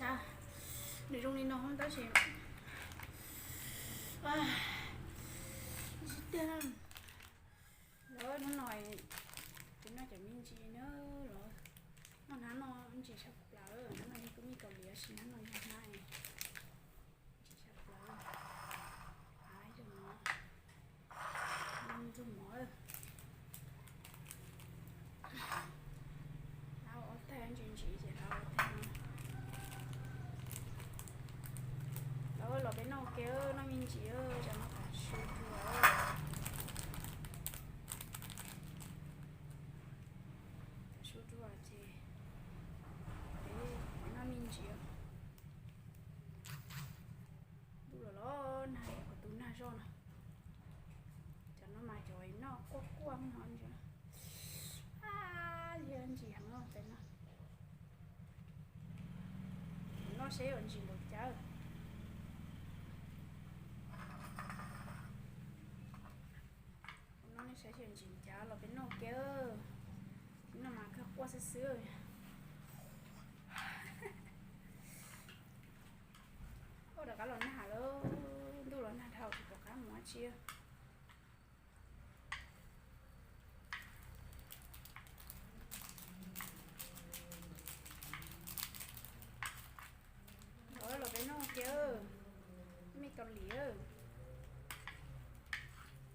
Nws zoo li no tab sis tiag. Lawv hnub no kuv noj cov me ntsis na, los noj hnab no ntsis tshaj plaws, hnab no yog kuv me Kaus Lim tab sis hnab no yog hnab ntsis tshaj plaws. Ntxuag mov, ntxuag mov, hnab ob tag ntsis ntsis ces hnab ob tag no. Los los peb noj ua ke, noj me ntsis, cov no tas su dua, tas su dua ces peb noj me ntsis. Ntuj los los nag, qhov tus nag zog no. Cov no mas cov noj quaj quaj no ntsia. Liab ntsis heev pem no. Noj seb yuav ntsis npaum cas. Noj nej saib seb ntsis cas los peb noj ua ke. Noj mas kawg quaj xwb xwb. Ua rov qab los nag lawm, ntuj los nag dhau tsis pom qab mus dab tsi. Los los peb noj ua ke, me Kaus Lim.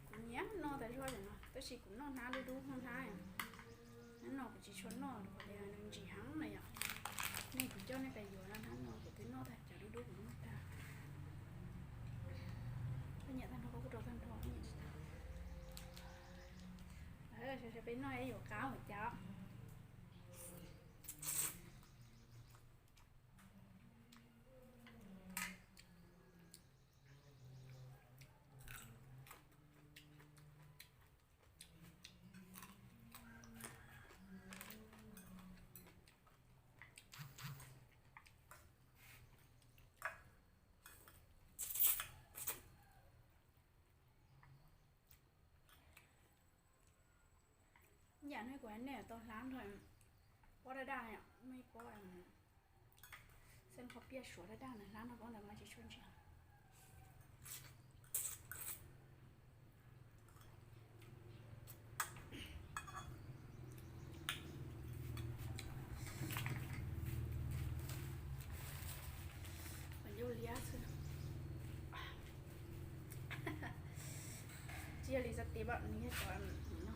Kuv nyiam noj tas zog no tab sis kuv noj hnab dub dub hnab. Hnab no kuv tsis tshua noj, nws ntsim heev na yom. Nej kuv coj nej pais yuav hnab no kuv twb noj tag, cov dub dub kuv noj tag. Koj nyiam tag nrho koj kuj rau tag nrho, koj nyiam tsis tag. Sawv daws peb noj yuav qab ua cas. Yam no kuv hais nej tau hlab nrho, pob daj daj, muaj ib pob xeeb qhov piaj suav daj daj na, hlab nrho pob ntawd mas tsis tshua ntsia. Yus liab xwb. Tsis yog li xav tias nws yog cov no.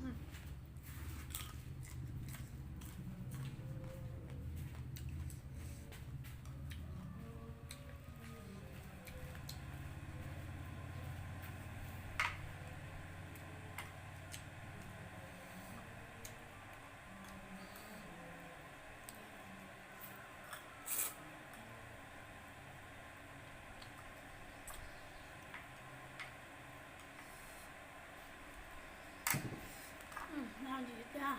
Noj ntsis tiag.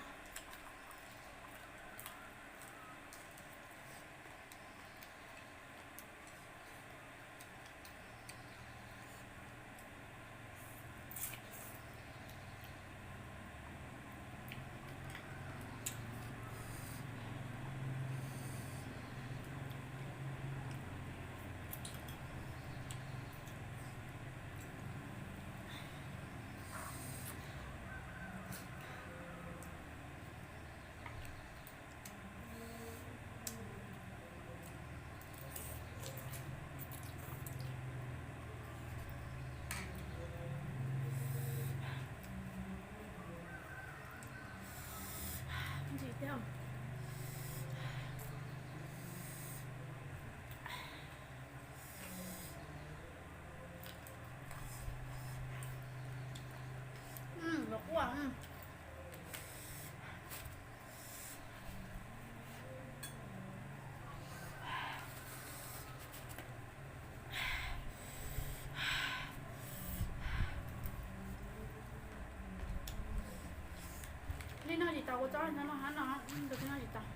Ntsis tiag. Los quaj. Nej noj tsis tau, kuv txob no no, tus twg noj tsis tau.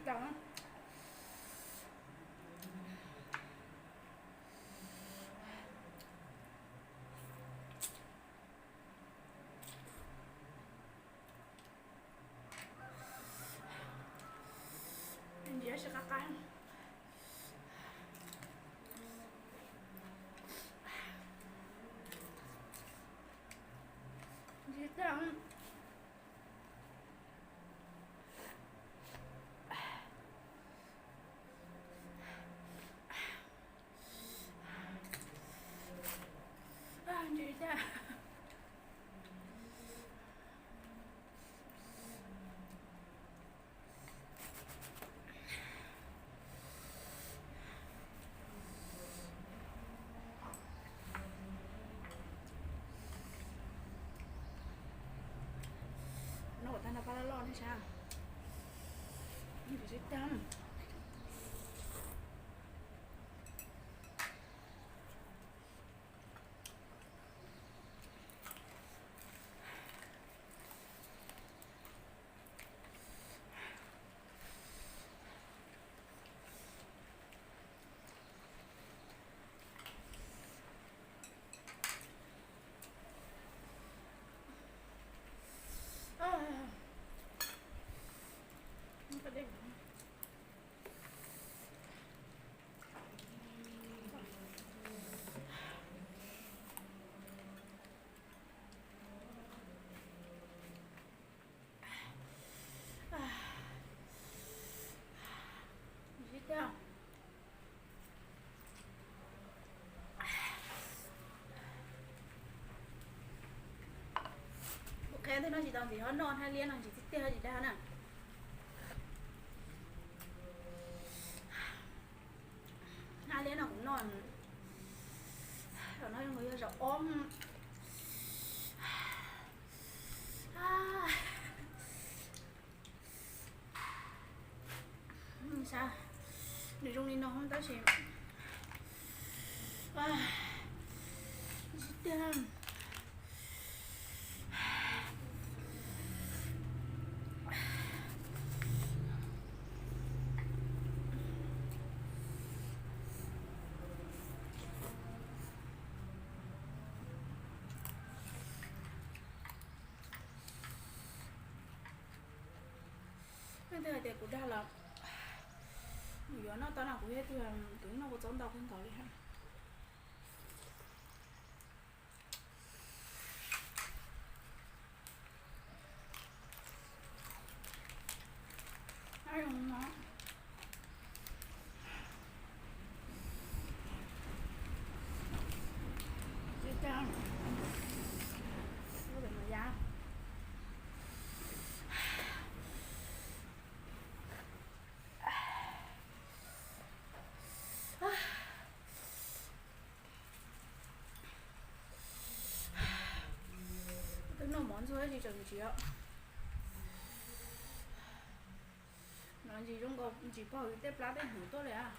Tau. Ntsia si qab qab. Ntsia tag. Ntsia tag. No ua tag nrho pab loj loj nej saib. Ntsia tag. Kuv qhia tej no tsis tau ntxiv, ho noj hab liab no ntsis tiag tiag tsis dag na. Hab liab no kuv noj, no yog zaum ob. Nws zoo li no tab sis tiag. Leej twg hais tias kuv dag los, nws yuav noj tau no, kuv yog tus, tus noj kua txob ntau kawg nkaus li hab. Twb noj mov ntxuag tsis tseem ntsim. No ntsim zoo nkaus ntsim pog tej plab tej hnyuv tuaj li as.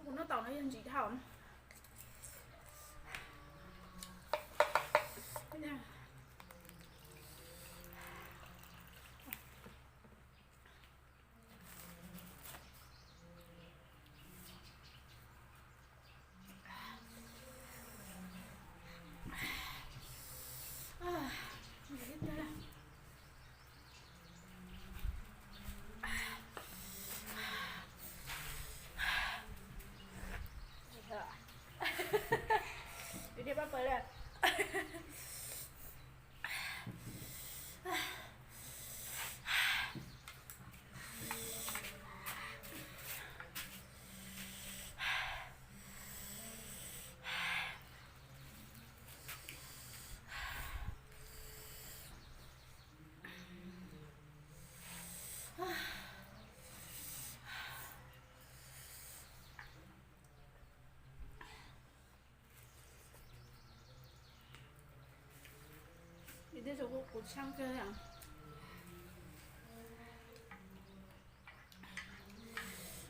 Kuv noj taum no yog ntsim dhau. Kuv tshab kawg.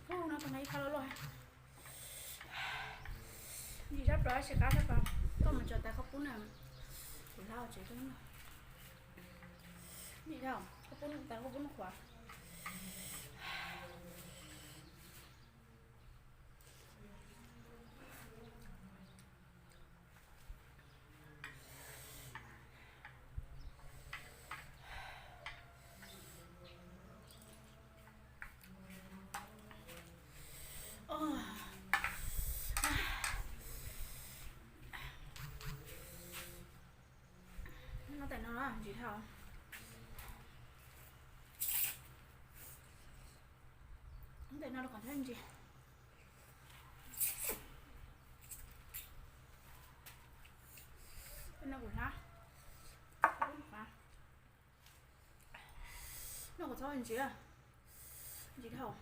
Ub, no tag no ib phab loj loj. Ntsim sab plaws, sib qab sab plaws. Koj mus tso tas khaub poob na, kuv hla tsev koj. Ntsim dhau, khaub poob tas khaub poob qhuav. Noj tais no ntsim dhau. Noj tais no rau qhov ntsim. No kuv hlab. No kuv txhob ntsim, ntsim dhau.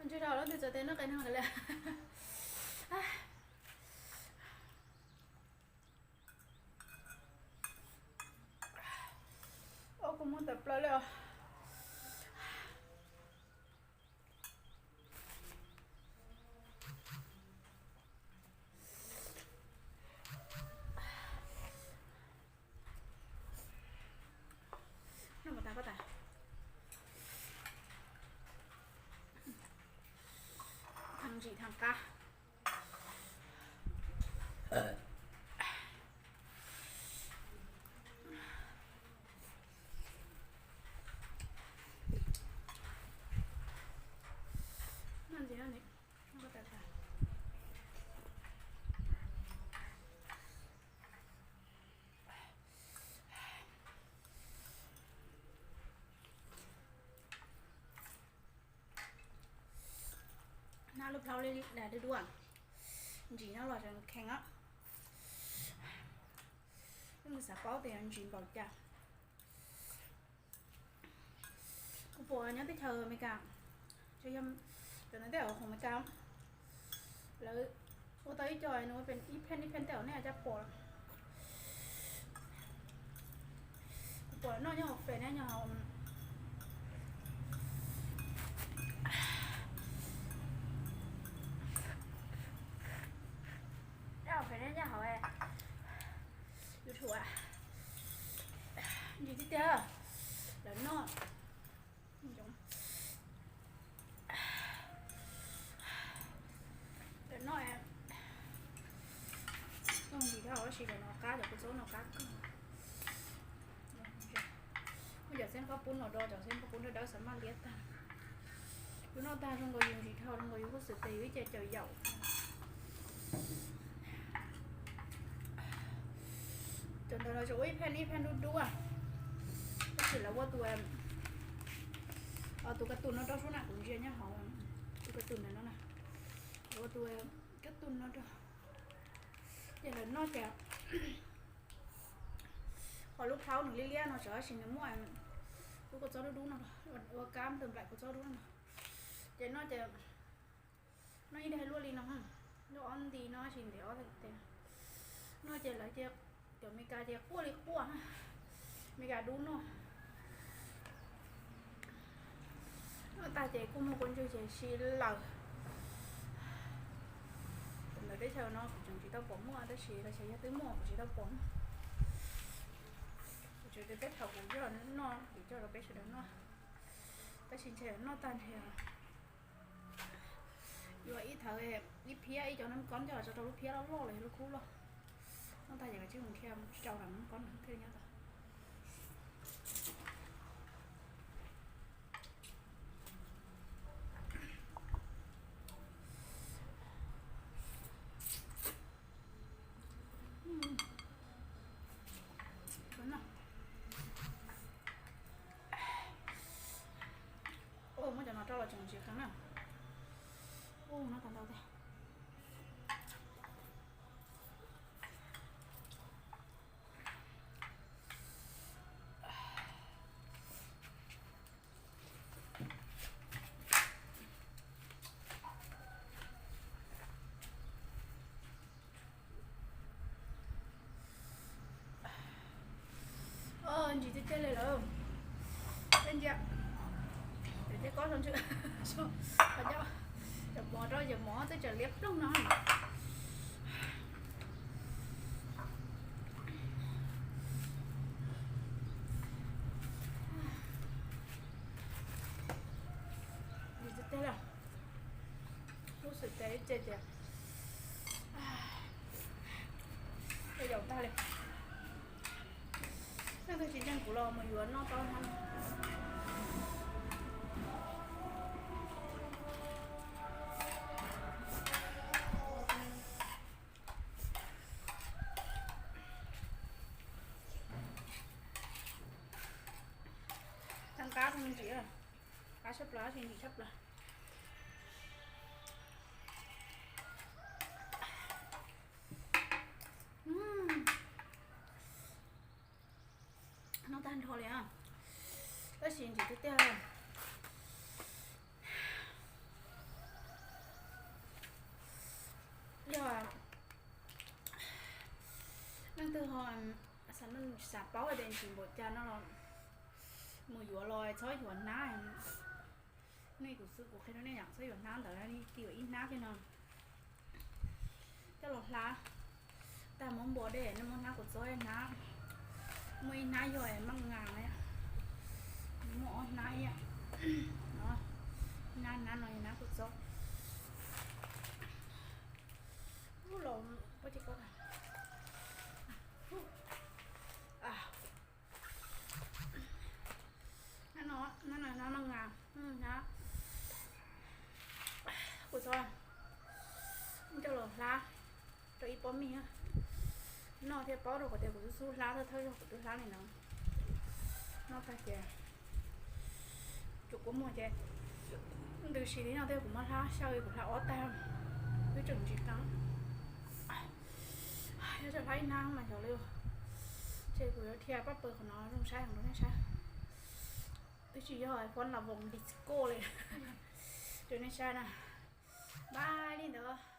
Ntsis dhau lawm, twb txawm tes noj qe no lawm. Ua kuv muag tawm plaws li os. Noj kom tas koj tas. Thaj ntsim thaj qab. Noj ntsim no ne, noj tas tas. Nab lub plhaub li dab dub dub, ntsim no los tseem khees os. Leej twg xav paub tias ntsim npaum cas, kuv pom nyob teb chaws Amelikas, cov ntawd tej zaum hauv Amelikas, lawv ua tau ib co nws ua ib pheej ib pheej tej zaum nej caj pom. Kuv pom noj nyob hauv fem ne, nyob hauv fem ne, nyob hauv YouTube, ntsim tiag tiag. Lawv noj, lawv noj, noj ntsim dhau tab sis lawv no qab, cov kua txob no qab kawg. Muab cov xeeb khaub poob no do, cov xeeb khaub poob dawb dawb xav maj liab tag. Yus noj tag zoo nkaus yus ntsim dhau, zoo nkaus yus kuj xwm tes yus ib ce caum yaum. Cov ntawd lawv tsuas ua ib pheej ib pheej dub dub, tab sis lawv ua tus, tus ka tus no rau sub na, kuv ntsia nyob hauv tus ka tus ntawd no na, lawv ua tus ka tus no rau. Ces lawv noj ces qhov lub plhaub nws liab liab no tab sis nws muaj lub kua txob dub dub no, ua kab tus nplaim kua txob dub no. Ces noj ces noj ib daig luaj li no, luaj ob nti no tab sis ntev ob tes. Noj ces lawv ces cov Meskas ces quaj li quaj, Meskas dub noj. Noj tag ces kuj muag kua ntswg ces si lawm. Ntawm teb chaws no kuv tseem tsis tau pom muaj tab sis los xyov yog twb muaj kuv tsis tau pom. Kuv tseem tias teb thaum kuv coj noj kuv coj rau peb sawv daws noj, tab sis ntshe noj tag ntshe yuav ib thawv ib phiab ib co nab kob coj los tso rau lub phiab loj loj los yog lub khub loj. Noj tag ces kav tsij mus dhia tsis rau lam nab kob no thiaj li nyob tau. No rau los tseem ntsis qees na. Ub, no tau ntau tiag. Ntsis tiag tiag li lawm. Peb ntsia, tej kob sau ntsw, cov mov rau cov mov twb tseem liab ploog no. Ntsis tiag tiag li, lub xwm tes ib ce tias tej yaum tag li. Leej twg tsis ntseeg kuv los mus yuav noj tau na. Tag qab ntsim, qab tshaj plaws, ntsim tshaj plaws. Noj tag nrho li, tab sis ntsim tiag tiag. Yog leej twg ho xav, xav paub tias ntsim npaum cas no los mus yuav los txhob yuav hnab. Nej kuv xwb kuv qhia rau nej yom, txhob yuav hnab ntawd, nej tig yuav ib hnab kiag no. Coj los hlab, tag muab npua dej, nej muab hnab kua txob ib hnab, muaj ib hnab yog maj ngas na, muaj ob hnab ib, hnab hnab no yog hnab kua txob. Ub, los pob ces ko hnab no, hnab no hnab maj ngas, hnab kua txob, coj los hlab rau ib pob mij noj thiaj paub rau qhov tias kuv twb xub hlab thawj thawj zaug kuv twb hlab li no. Noj tag ces tsuas kua muag ces ntws si li no thiab kuv muab hlab xyaw kuv hlab ob tag, twb tseem ntsis qees. Yog tseem hlab ib hnab mas xyov li, ces kuv yuav dhia paj paws qhov no zoo saib heev rau nej saib. Twb tsis yog phone la voos disco li rau nej saib na. Npaj li ntawd.